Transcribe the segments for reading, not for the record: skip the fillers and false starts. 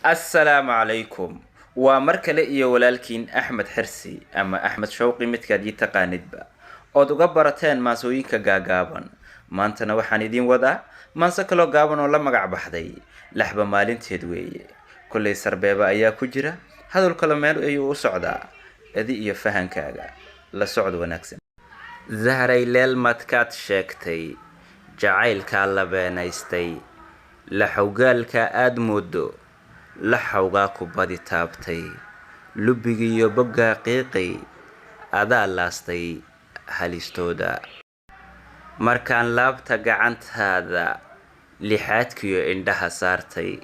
Assalaamu calaykum. Waa mar kale iyo walaalkiin Axmed Xirsi ama Axmed Shawqi, midkaad ii taqaanidba, ood uga barateen maansooyinka gaagaaban. Maantana waxaan idiin wadaa maanso kaloo gaaban oo la magac baxday Laxba Maalinteed Weeye. Kollay sarbeeba ayaa ku jira, hadal kale meel ayuu u socdaa. Adi iyo fahankaaga la socod wanaagsan. Zahray, leelmadkaad sheegtay, jacaylkaa la beenaystay, laxawgaalka aad moodo, laxawgaa ku badi taabtay, lubigiiyo boggaa qiiqay, adaa laastay halistooda. Markaan laabta gacantaada lixaadkiyo indhaha saartay,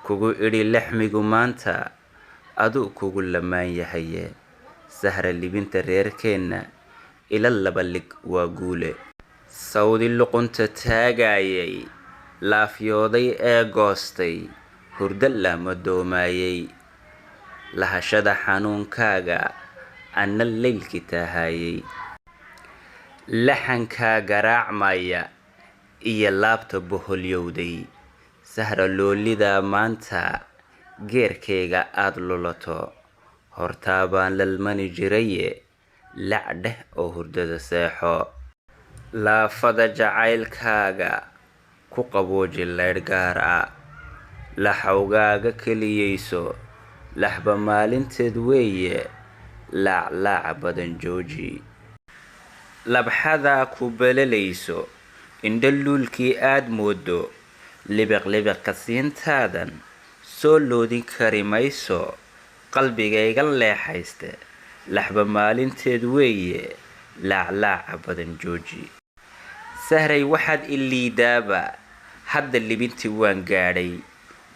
kugu idhi laxmigu maanta aduu kugu lamaan yahaye. Sahra, libinta reerkeenna ila laba lig waa guule. Sawdi luqunta taagayay, laafyooday ee goostay, hurdo lama doomayay, lahashada xanuunkaaga anna laylkii taahayay. Laxankaa garaacmaya iyo laabta boholyowday. Sahra, loolidaa maanta geerkayga aad lulato, hortaabaan lalmani jiraye, lac dheh oo hurdada seexo. Laafada jacaylkaaga ku qabooji laydh gaar ah, laxawgaaga keliyayso. Laxba maalinteed weeye, laaclaaca badan jooji. Labxadaa ku belelayso, indho luulkii aad moodo, libiq libiq ka siintaadan soo loodin kari mayso qalbigayga leexayste. Laxba maalinteed weeye, laaclaaca badan jooji. Sahray, waxaad i liidaaba hadda libintii waan gaadhay,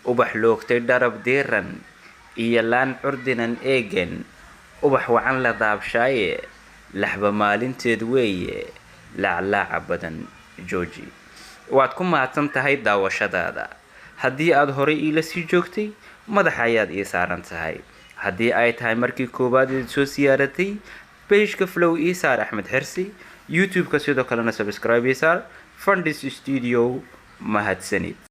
ubax loogtay dharab diiran iyo laan curdinan eegan, ubax wacan la daabshaaye. Laxba maalinteed weeye, laaclaaca badan jooji. Waad ku mahadsan tahay daawashadaada. Haddii aad horay iila sii joogtay, madaxa ayaad ii saaran tahay. Haddii ay tahay markii koowaad eed soo siyaaratay page-ka, follow ii saar, Axmed Xirsi. YouTube-ka sidoo kalena subscribe ii saar, Fundis Studio. Mahadsanid.